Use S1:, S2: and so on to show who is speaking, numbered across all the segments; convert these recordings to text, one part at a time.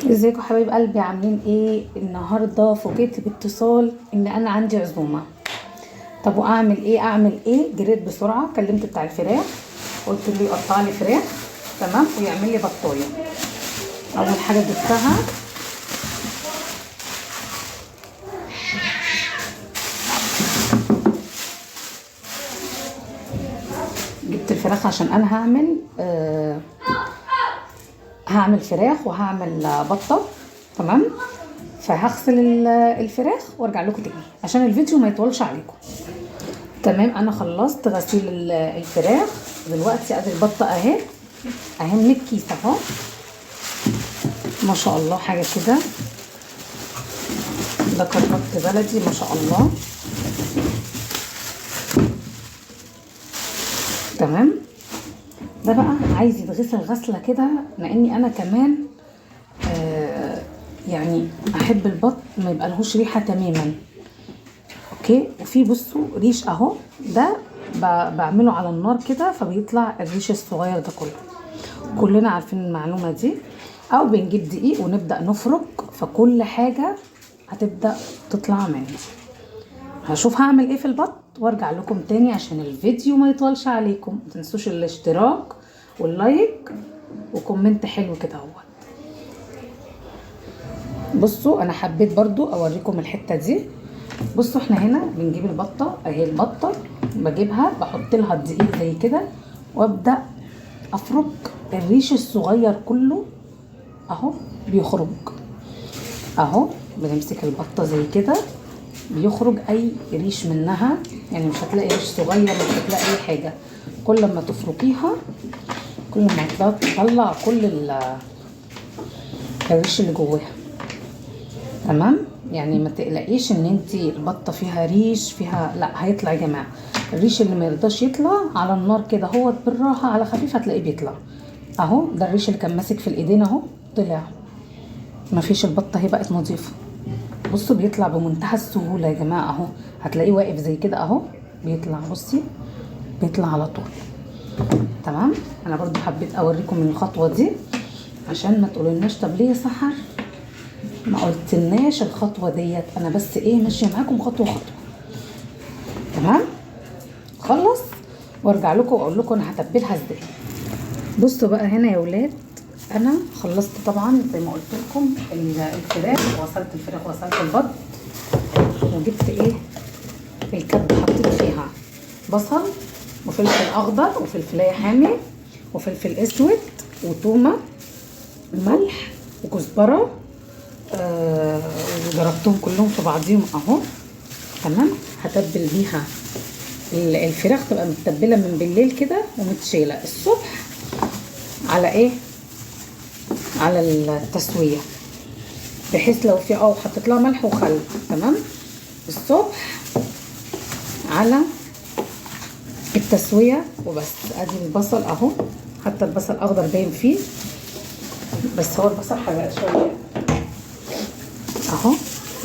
S1: ازيكم حبايب قلبي، عاملين ايه النهارده؟ فوجئت باتصال ان انا عندي عزومة. طب واعمل ايه؟ اعمل ايه؟ جريت بسرعة كلمت بتاع الفراخ، قلت له يقطع لي فراخ، تمام، ويعمل لي بطايه. اول حاجة جبتها جبت الفراخ عشان انا هعمل فراخ وهعمل بطه، تمام. فهغسل الفراخ وارجع لكم تاني عشان الفيديو ما يطولش عليكم. تمام، انا خلصت غسيل الفراخ دلوقتي. ادي البطة اهي من الكيس اهو، ما شاء الله حاجة كده. ده كربط بلدي ما شاء الله. تمام، ده بقى عايز يتغسل غسله كده، لاني انا كمان يعني احب البط ما يبقى لهوش ريحه تماما. okay، وفي بصوا ريش اهو، ده بعمله على النار كده فبيطلع الريش الصغير ده كله. كلنا عارفين المعلومة دي. او بنجيب دقيق ونبدا نفرك، فكل حاجة هتبدا تطلع منه. هشوف هعمل ايه في البط وارجع لكم تاني عشان الفيديو ما يطولش عليكم. ما تنسوش الاشتراك وال like و comment حلو كده اهوت. بصوا انا حبيت برضو اوريكم الحتة دي. بصوا احنا هنا بنجيب البطة اهي، البطة بجيبها بحط لها الدقيق زي كده وابدا افرك الريش الصغير كله اهو، بيخرج اهو. بنمسك البطة زي كده بيخرج اي ريش منها، يعني مش هتلاقي ريش صغير، مش هتلاقي اي حاجة. كل ما تفركيها كل ما تطلع كل الريش اللي جواها. تمام، يعني ما تقلقيش ان انتي البطة فيها ريش فيها، لا هيطلع يا جماعة. الريش اللي ما يرضاش يطلع على النار كده هو بالراحة على خفيف هتلاقيه بيطلع اهو. ده الريش اللي كان ماسك في الايدين اهو طلع، ما فيش. البطة هي بقت نظيفة. بصوا بيطلع بمنتهى السهولة يا جماعة اهو، هتلاقيه واقف زي كده اهو بيطلع. بصي بيطلع على طول. تمام، انا برضو حبيت اوريكم الخطوة دي عشان ما تقولولناش طب ليه يا سحر ما قلتلناش الخطوة ديت. انا بس ايه ماشية معاكم خطوة خطوة. تمام، خلص وارجع لكم واقول لكم انا هتبلها ازاي. بصوا بقى هنا يا ولاد، انا خلصت طبعا زي ما قلت لكم الفراخ، وصلت الفراخ وصلت البط، وجبت ايه الكبه حطيت فيها بصل وفلفل اخضر وفلفلايه حامي وفلفل اسود وتومه وملح وكزبره، وضربتهم كلهم في بعضيهم اهو. تمام، هتبل بيها الفراخ، تبقى متبله من بالليل كده ومتشيله الصبح على ايه، على التسوية، بحيث لو في حطيت لها ملح وخل. تمام، الصبح على التسوية وبس. ادي البصل اهو، حتى البصل اخضر باين فيه، بس هو البصل حرق شوية اهو.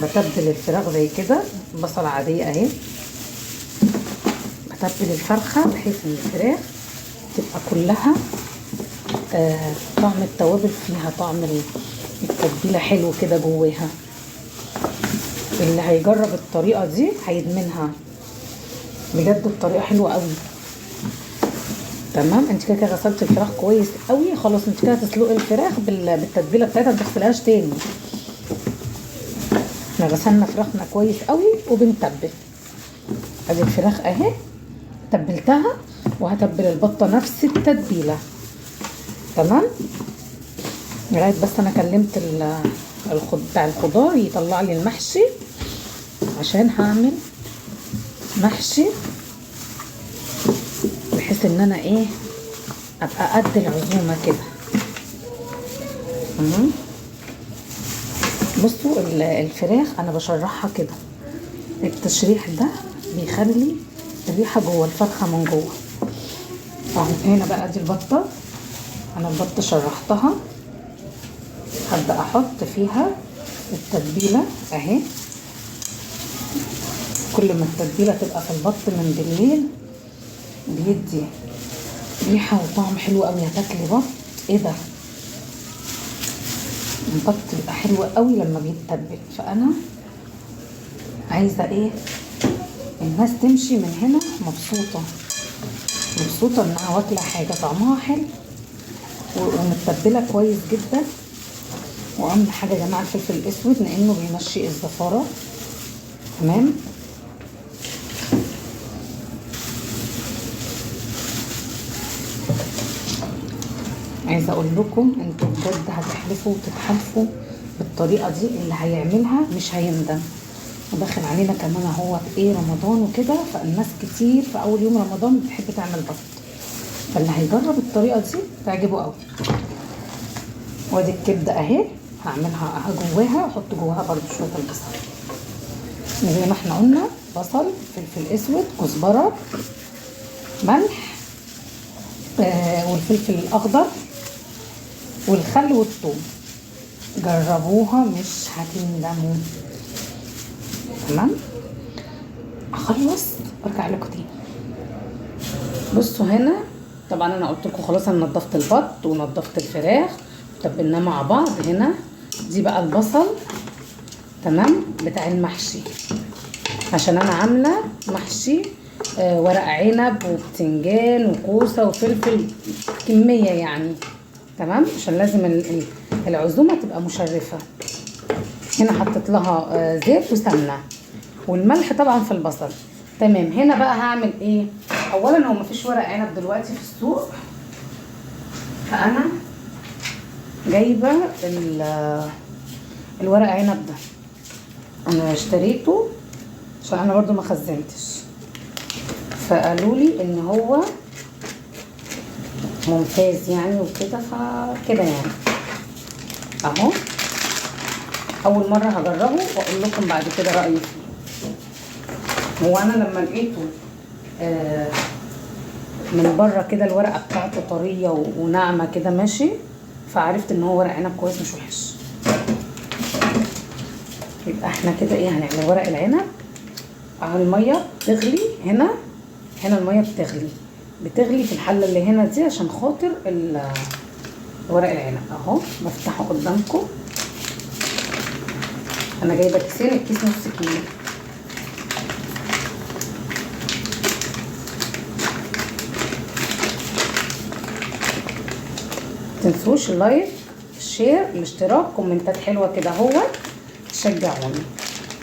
S1: بتبل الفراخ زي كده، بصل عادية اهي. بتبل الفرخه بحيث ان الفراخ تبقى كلها طعم التوابل فيها، طعم التتبيله حلو كده جواها. اللي هيجرب الطريقة دي هيدمنها بجد، الطريقة حلوة قوي. تمام، انت كده كده غسلت الفراخ كويس قوي خلاص. انت كده هتسلقي الفراخ بالتتبيله بتاعتها، ما تغسلهاش تاني. احنا غسلنا فراخنا كويس قوي وبنتبل. ادي الفراخ اهي تبلتها، وهتبل البطة نفس التتبيله. تمام، لغاية بس انا كلمت بتاع الخضار يطلع لي المحشي عشان هعمل محشي، بحيث ان انا ايه ابقى قد العزومة كده. تمام، بصوا الفراخ انا بشرحها كده، التشريح ده بيخلي الريحة جوه الفرخه من جوه اهو. هنا بقى ادي البطة، انا البطة شرحتها، هبدا احط فيها التتبيله اهي. كل ما التتبيله تبقى في البط من بالليل بيدي ريحه وطعم حلو قوي. هتاكلي بط ايه ده، البط بيبقى حلو قوي لما بيتبل، فانا عايزه ايه الناس تمشي من هنا مبسوطة، مبسوطة انها واكله حاجة طعمها حلو ومتبله كويس جدا. واهم حاجة يا جماعة الفلفل الاسود لانه بيمشي الزفاره. تمام. عايزه اقول لكم انتوا بجد هتحلفوا وتتحالفوا بالطريقة دي، اللي هيعملها مش هيندم. وداخل علينا كمان اهوت ايه رمضان وكده، فالناس كتير في اول يوم رمضان بتحب تعمل بط، فاللي هيجرب الطريقة دي تعجبه قوي. وادي الكبده اهي هعملها جواها، احط جواها برده شوية البصل زي ما احنا قلنا، بصل، فلفل اسود، كزبره، ملح، والفلفل الاخضر والخل والثوم. جربوها مش هتندموا. تمام. اخلص وارجع لكم تاني. بصوا هنا طبعا انا قلت لكم خلاص انا نضفت البط ونضفت الفراخ وتبلناه مع بعض. هنا دي بقى البصل، تمام، بتاع المحشي، عشان انا عامله محشي ورق عنب وبتنجان وكوسه وفلفل، كمية يعني. تمام، عشان لازم العزومة تبقى مشرفة. هنا حطيت لها زيت وسمنه والملح طبعا في البصل. تمام. هنا بقى هعمل ايه؟ اولا هو مفيش ورق عنب دلوقتي في السوق، فانا جايبه الورق عنب ده انا اشتريته عشان انا برضو ما خزنتش، فقالوا لي ان هو ممتاز يعني وكده، فكده يعني اهو اول مرة هجربه واقول لكم بعد كده رايي فيه. هو انا لما لقيته من بره كده الورقة بتاعته طرية وناعمه كده ماشي، فعرفت ان هو ورق عنب كويس مش وحش. يبقى احنا كده ايه هنعمل ورق العنب على المية تغلي. هنا المية بتغلي في الحلة اللي هنا دي عشان خاطر ورق العنب اهو. بفتحه قدامكم. انا جايبه كيسين، الكيس نص كيلو. متنسوش ال like، ال share، الاشتراك، كومنتات حلوة كده اهوت تشجعوني.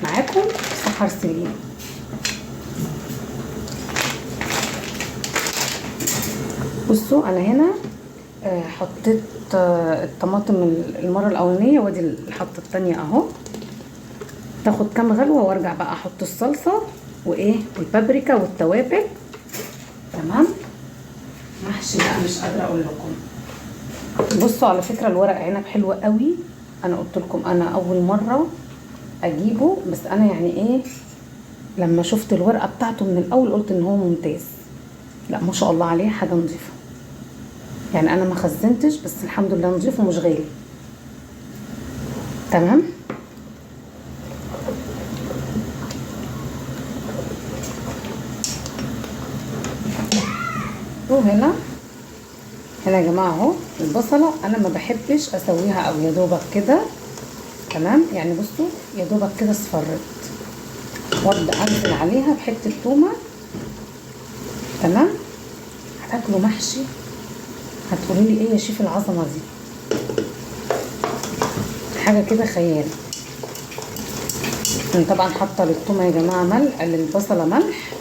S1: معاكم سحر سليم. بصوا انا هنا حطيت الطماطم المرة الاولانية، وادي الحطه الثانية اهو. تاخد كام غلوه وارجع بقى احط الصلصه وايه والبابريكا والتوابل. تمام. محشي بقى مش قادرة اقول لكم. بصوا على فكرة الورق عنب حلو قوي، انا قلت لكم انا اول مرة اجيبه، بس انا يعني ايه لما شفت الورقة بتاعته من الاول قلت ان هو ممتاز. لا ما شاء الله عليه، حاجة نظيفة يعني. انا ما خزنتش بس الحمد لله نظيف ومش غالي. تمام. وهنا هنا يا جماعة اهو البصله انا ما بحبش اسويها او يا دوبك كده. تمام. يعني بصوا يا دوبك كده اصفرت، وابدا انزل عليها بحته تومة. تمام. هتاكلوا محشي هتقولوا لي ايه يا شيف العظمة دي، حاجة كده خيال. انا طبعا حاطه للتومه يا جماعة ملح، للبصله ملح،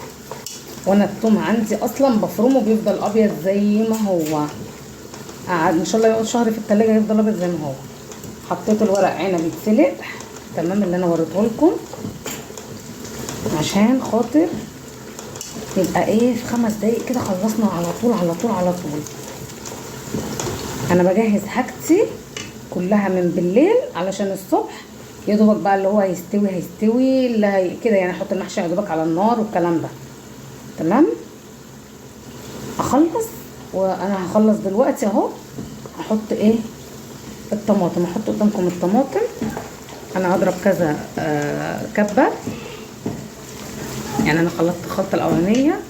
S1: وانا التوم عندي اصلا بفرمه بيفضل ابيض زي ما هو، قعد ان شاء الله يقعد شهر في التلاجة يفضل ابيض زي ما هو. حطيت الورق عنب يتسلق. تمام، اللي انا وريته لكم عشان خاطر يبقى ايه في 5 دقايق كده خلصنا على طول على طول على طول. انا بجهز حاجتي كلها من بالليل علشان الصبح يا دوبك بقى اللي هو هيستوي هيستوي اللي هي كده يعني، احط المحشي يا دوبك على النار والكلام ده. تمام. اخلص، وانا هخلص دلوقتي اهو. هحط ايه الطماطم، هحط قدامكم الطماطم. انا هضرب كذا كبه يعني. انا خلطت الخلطة الاولانية